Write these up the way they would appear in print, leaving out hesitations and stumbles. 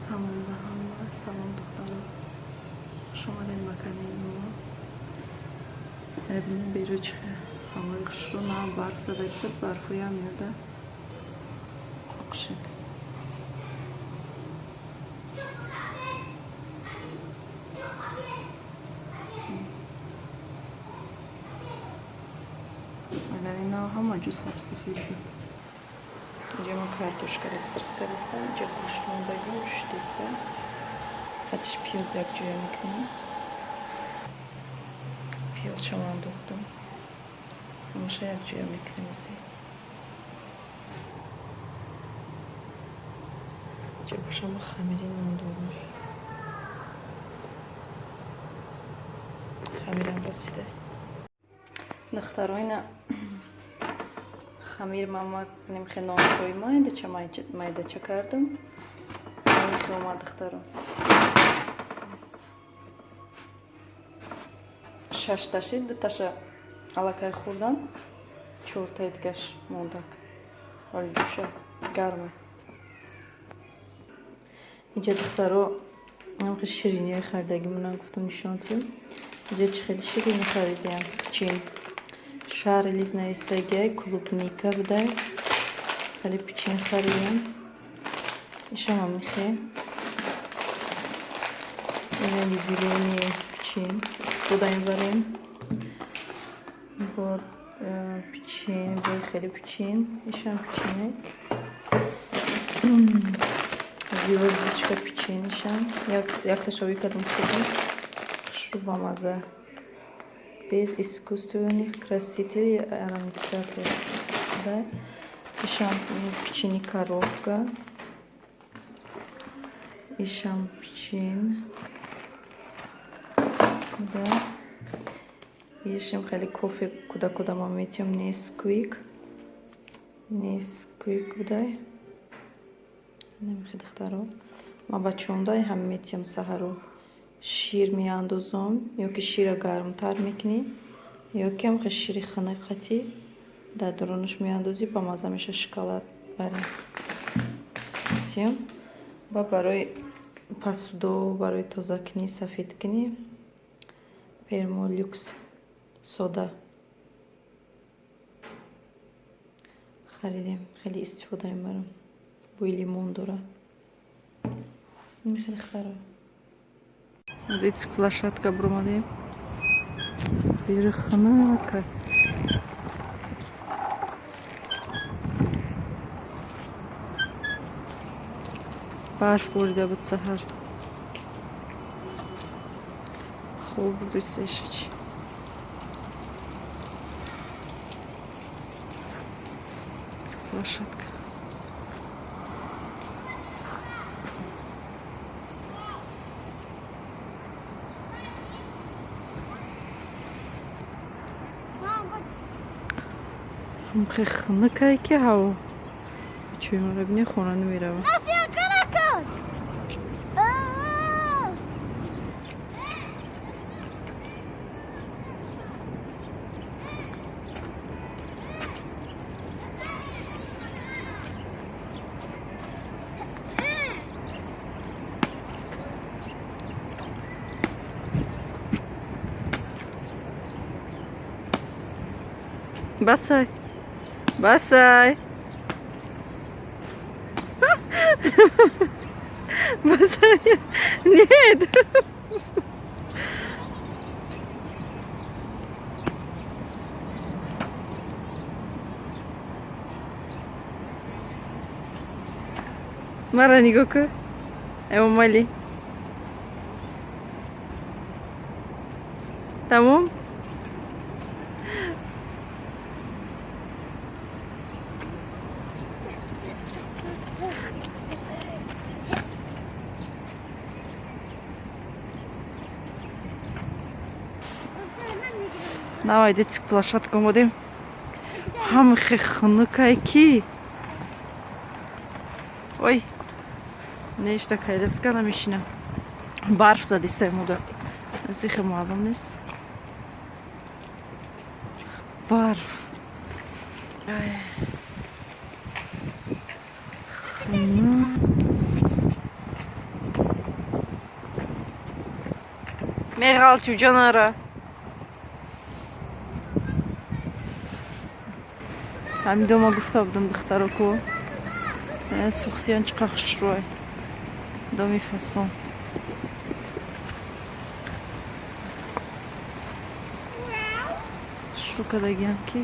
Салом ба ҳама, салом, духтаро. Хуш омадем ба канали мо. Бибинем берун чӣ ҳавои хушрӯ, на барф зада буд, барфҳоям ёда шуд. Агар ина ҳама ҷо сабсафед буд. Инҷа мо картошкаро сирх кардастам, инҷа гӯшт мондагӣ шудеста. Қатиш пиёз якҷоя мекунем. Пиёзшам андохтам. Ҳамаша якҷоя мекунем ози. Инҷа бошама хамири нон дорам. Хамирам расида. Духтаро, ина хамир мама нимхе нонҳои майдача майдача кардам. Нимхе омад, духтаро. Шашташи, дуташа аллакай хӯрдан, чортаи дигаш мондак. Вале ҷӯша гарма. Инҷа, духтаро, нимхе шириниҳои харидагимонам гуфтам нишон диҳем. Инҷа чӣ хеле ширинӣ харидем. Печин. Шарлиз навистагиай, клубника будай. Хеле печин харидем. Ишам михе. Ина юбилейный печин истифода мебарем. Бо печин, бо хеле печин. Ишам печине. Звездочка печин ишам. Якташа ӯй кардам, хӯрдам. Хушрӯ, бамаза. Без искусственных красителей и ароматизаторов. Да? Ишам печенье коровка. Ишам печин. Да. Ишам хеле кофе куда-куда ма метиҳам, Несквик. Несквик будай. Намехе, духтаро. Ма бачаҳомдай ҳам метиҳам саҳаро. Шир меандозам, ё ки шира гармтар мекунӣ, ё ки ҳамхе шири хунук қатӣ дар дарунаш меандозӣ, ба мазза меша, шоколад барем. Тиям. Ба барои посудо, барои тозакунӣ, сафедкунӣ Пермолюкс сода харидем. Хеле истифода мебарам. Бӯи лимон дорад. Хеле харо. Детский площадка буромадем. Бери хунука. Барф борида буд саҳар. Хуб бурдисешич. Площадка. Хеле хунукае ки ҳаво. Чӯи маро бинед, хона намеравам. Nasıl karakol? Aa! Басай. Басай. Басай. Нет. Мара нигоҳ кун. Эмомалӣ. Тамом? Давай, детский площадка омадем. Ҳамихе хунукае ки. Ой. Нешта коляска намешинам. Барф задиста муда. Зихе маълум нест. Барф. Ай. Хунук. Меғалти уҷа нара. Ҳамин дома гуфта будам, духтаро, ку сухтиян, чӣ қа хушрӯй доми фасон. Шурӯъ кардагиам, ки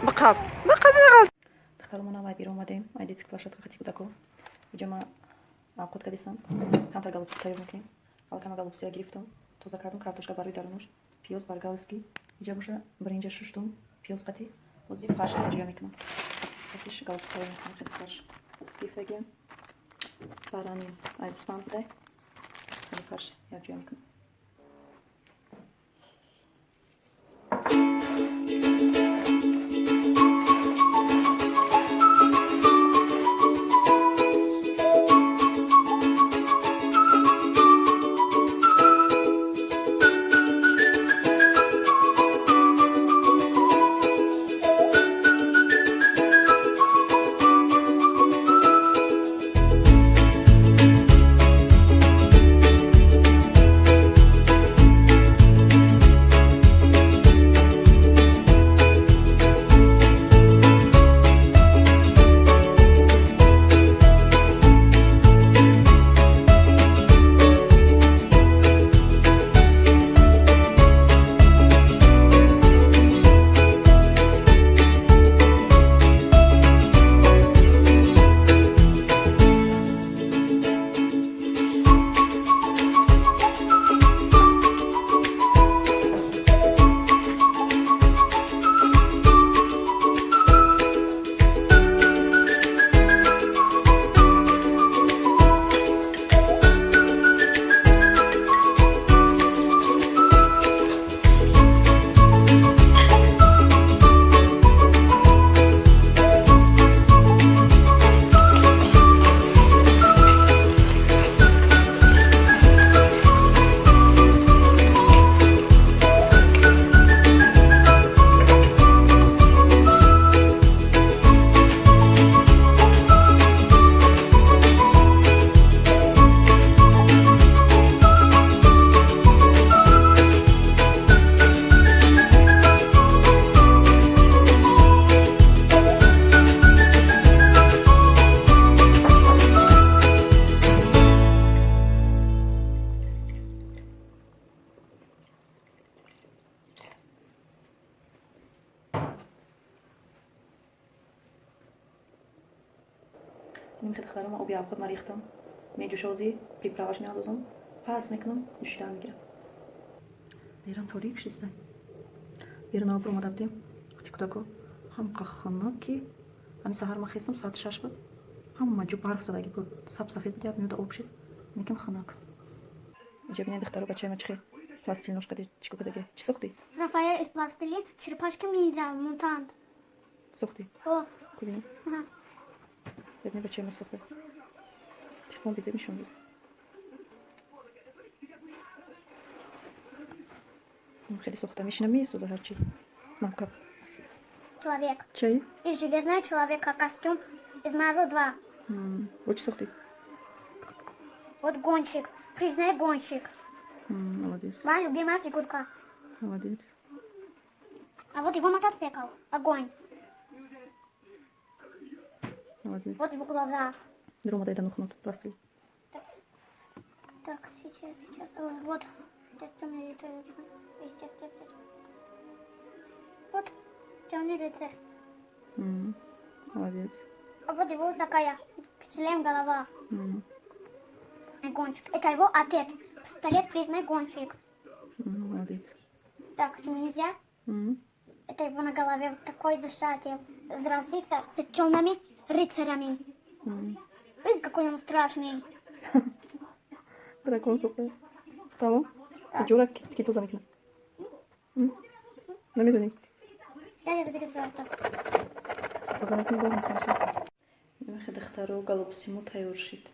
биқаб, биқаб, меғалт. Духтаро, мо навай бир омадем ай детский площадка хати кӯдако. Иҷа ма авқот кардистам, камтар голубцы тайёр мекунем. Алкама голубцы я гирифтам, тоза кардам, картошка барои дарунуш, пиёз баргалски. Иҷа боша биринҷа шуштум, пиёз қати. Ҳозир фарш ҷӯя мекунам, қатиш голубцы тайёр мекунам. Хеле фарш гирифтагиам, баранин ай гӯсфанд будай, хеле фарш якҷоя мекунам. Духтаро, ман оби авқот ма рехтам, меҷӯшози, приправа ш меандозам, пас мекунам, ҷӯшидан мегирам. Берам торик шиста. Берун об омада будем вақти кӯдако, ҳамқа хунук, ки ҳами саҳар ман хестам, соати 6 буд, ҳама ҷо барф задагӣ буд, саб сафед буд, як минута об шид, некам хунук. Иҷа бинед, духтаро, бачаи ма чихе пластилин ошқади, чӣ кадаги, чӣ сохтӣ? Рафаэль из пластилин, черепашка ниндзя, мутант. Сохтӣ? О, Кубини. Ага. Бибини, бачаи ма сохта. Телефон безеб нишон биз. Хеле сохта мешина, месоза ҳарчи мамкаб. Человек. Чай? Из железного человека костюм из Марвел 2. Бо чӣ сохтӣ? Вот гонщик. Признай, гонщик. Молодец. Моя любимая фигурка. Молодец. А вот его мотоцикл. Огонь. Молодец. Вот его глаза. Рома, дай нухнут пластилин. Так, сейчас, сейчас. Ой, вот. Сейчас темный рыцарь. Ой, сейчас, сейчас, сейчас. Вот темный рыцарь. Молодец. А вот его такая шлем голова. Гонщик. Это его отец. Пистолет, признай, гонщик. Молодец. Так, нельзя. Это его на голове вот такой дышатель. Взрослится с темными рыцарями. Видите, какой он страшный. Дракон сохта. Тамом, ҷора ки тоза мекунад, намедонӣ? Сейчас я заберу свой Тоза мекунӣ, бо мекунад. Духтаро, голубцы мо тайёр шид.